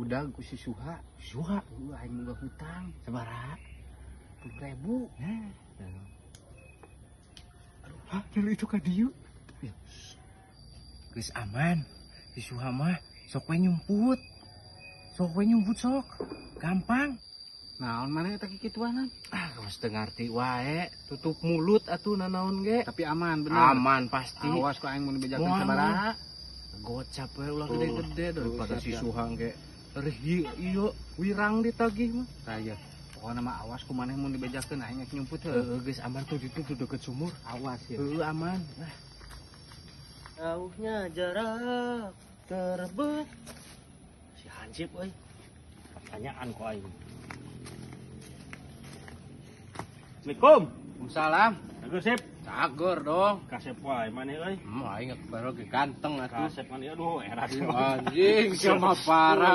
Diudag ku si Suha. Suha? Aing boga hutang. Sabaraha? 10.000. Nah. Aduh, hah, dari itu ka dieu. Ya. Geus aman. Si Suha mah sok we nyumput. Sok we nyumput sok. Gampang. Naon maneh eta kikituanan? Ah, geus teu ngarti wae. Tutup mulut atuh nanaon ge. Tapi aman bener. Aman pasti. Awas ku aing mun dibejakeun Moal, sabaraha. Gocap we ulah gede-gede daripada Tuh, si siap, siap. Suha ge. Rih ieu wirang ditagih mah. Tah ya. Pokona mah awas ku maneh mun dibejakeun aing rek nyumput heuh. Heeh, geus aman tuh ditu tuh deket sumur. Awas ya. Heeh, aman. Nah. Jauhnya jarak terbet. Si Hansip euy. Pertanyaan ku aing. Assalamualaikum. Waalaikumsalam. Cager sip. Cager dong. Kasep wae maneh euy. Aing baru ge ganteng atuh. Kasep maneh aduh era. Anjing, sama parah.